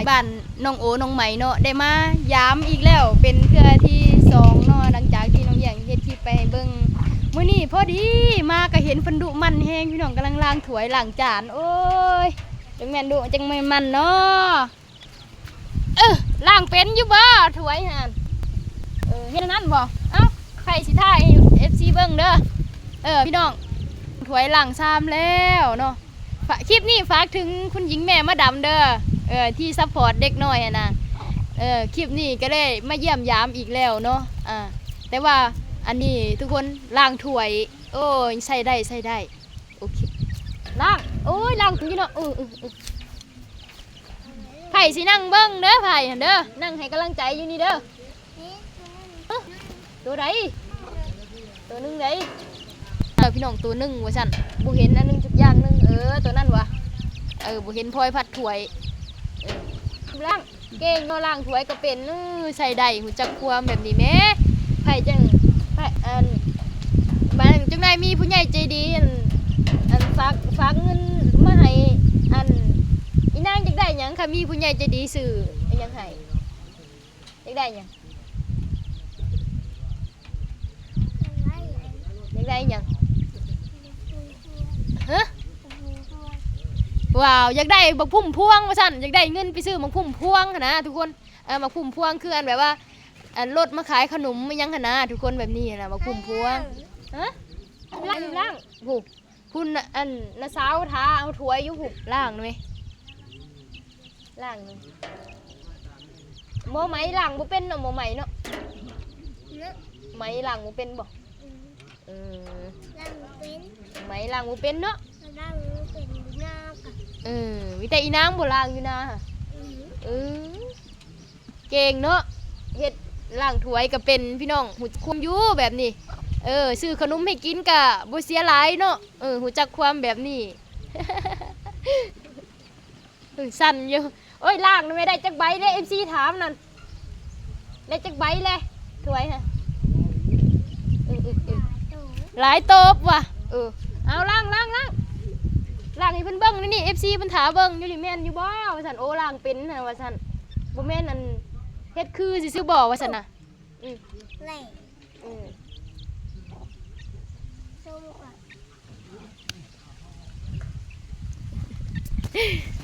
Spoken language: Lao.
ບ້ານນ້ອງໂອ ນ້ອງໄໝເນາະ ໄດ້ມາຢາມອີກແລ້ວ ເປັນເທື່ອທີສອງເນາະ ຫຼັງຈາກທີ່ນ້ອງອຽງເຮັດຄລິບໄປໃຫ້ເບິ່ງ. ມື້ນີ້ພໍດີມາກະເຫັນເພິ່ນດຸໝັ່ນແຮງ ພີ່ນ້ອງ ກຳລັງລ້າງຖ້ວຍລ້າງຈານ. ໂອ້ຍ ຈັກແມ່ນດຸ ຈັກແມ່ນໝັ່ນເນາະ. ເອີ ລ້າງເປັນຢູ່ບໍ່ຖ້ວຍຫັ້ນ? ເອີ ເຮັດອັນນັ້ນບໍ່? ເອົ້າ ໃຜຊິຖ່າຍໃຫ້ເອັຟຊີເບິ່ງເດີ. ເອີ ພີ່ນ້ອງ ຖ້ວຍລ້າງຊາມແລ້ວເນາະ. ຄລິບນີ້ຝາກເຖິງຄຸນຍິງແມ່ມາດາມເດີ ເອີ ທີ່ຊັບພອດເດັກນ້ອຍຫັ້ນນະ. ເອີ ຄລິບນີ້ກະໄດ້ມາຢ້ຽມຢາມອີກແລ້ວເນາະ. ອາ ແຕ່ວ່າອັນນີ້ທຸກຄົນ ລ້າງຖ້ວຍ. ໂອ້ຍ ໃຊ້ໄດ້ ໃຊ້ໄດ້. ໂອເຄ ລ້າງ ໂອ້ຍ ລ້າງຢູ່ເນາະ. ເອີ ເອີ ເອີ ໃຜຊິນັ່ງເບິ່ງເດີ ໃຜຫັ້ນເດີ ນັ່ງໃຫ້ກຳລັງໃຈຢູ່ນີ້ເດີ. ໂຕໃດ? ໂຕໜຶ່ງໃດ? ເອີ ພີ່ນ້ອງ ໂຕໜຶ່ງວ່າຊັ້ນ ບໍ່ເຫັນອັນໜຶ່ງຈັກຢ່າງໜຶ່ງ. ເອີ ໂຕນັ້ນຫວາ? ເອີ ບໍ່ເຫັນພອຍພັດຖ້ວຍ. ເອີ ລ້າງ ເກັ່ງເນາະ ລ້າງຖ້ວຍກະເປັນ. ເອີ ໃຊ້ໄດ້ ຮູ້ຈັກຄວາມແບບນີ້ແມ້. ໃຜຈັ່ງ ໃຜ ອັນ ບາດຈັ່ງໃດມີຜູ້ໃຫຍ່ໃຈດີ ອັນ ອັນ ຝາກ ຝາກເງິນມາໃຫ້ ອັນ ອີນາງຢາກໄດ້ຫຍັງ ຄັນມີຜູ້ໃຫຍ່ໃຈດີຊື້ອີຫຍັງໃຫ້? ຢາກໄດ້ຫຍັງ? ຢາກໄດ້ຫຍັງ? ຮະ? ວ້າວ ຢາກໄດ້ບັກພຸ້ມພວງວ່າຊັ້ນ ຢາກໄດ້ເງິນໄປຊື້ບັກພຸ້ມພວງຫັ້ນນະທຸກຄົນ. ເອີ ບັກພຸ້ມພວງຄືອັນແບບວ່າ ອັນລົດມາຂາຍຂະໜົມອີຫຍັງຫັ້ນນະທຸກຄົນ ແບບນີ້ຫັ້ນນະ ບັກພຸ້ມພວງ. ຮະ? ລ້າງ ລ້າງ ໂອ້ ພຸ້ນ ອັນ ນ້າສາວຖ້າເອົາຖ້ວຍຢູ່ພຸ້ນ. ລ້າງແມ່ ລ້າງ ໝໍໄໝລ້າງບໍ່ເປັນເນາະ ໝໍໄໝເນາະ. ເນາະ ໄໝລ້າງບໍ່ເປັນບໍ່? ອືມ ເອີ ລ້າງບໍ່ເປັນ ໄໝລ້າງບໍ່ເປັນເນາະ ລ້າງບໍ່ເປັນຢູ່ນາກະ. ເອີ ມີແຕ່ອີນາງບໍ່ລ້າງຢູ່ນາ. ອືມ ເອີ ເກັ່ງເນາະ ເຮັດ ລ້າງຖ້ວຍກະເປັນ ພີ່ນ້ອງ ຮູ້ຄວາມຢູ່ແບບນີ້. ເອີ ຊື້ຂະໜົມໃຫ້ກິນກະບໍ່ເສຍຫຼາຍເນາະ. ເອີ ຮູ້ຈັກຄວາມແບບນີ້. ເອີ ສັ່ນຢູ່. ໂອ້ຍ ລ້າງນະແມ່ ໄດ້ຈັກໃບເດ້ ເອັຟຊີຖາມນັ້ນ ໄດ້ຈັກໃບແລະຖ້ວຍຫັ້ນ? ເອີ ເອີ ເອີ ຫຼາຍເຕີບວ່າ. ເອີ ເອົາ ລ້າງ ລ້າງ ລ້າງ ລ້າງໃຫ້ເພິ່ນເບິ່ງນີ້ ເອັຟຊີເພິ່ນຖ້າເບິ່ງຢູ່ນີ້ ແມ່ນຢູ່ບໍ່ວ່າຊັ້ນ. ໂອ້ ລ້າງເປັນຫັ້ນວ່າຊັ້ນ ບໍ່ແມ່ນອັນ ເຮັດຄືຊື່ໆບໍ່ວ່າຊັ້ນນະ. ອືມ ແຫຼະ ອືມ ເ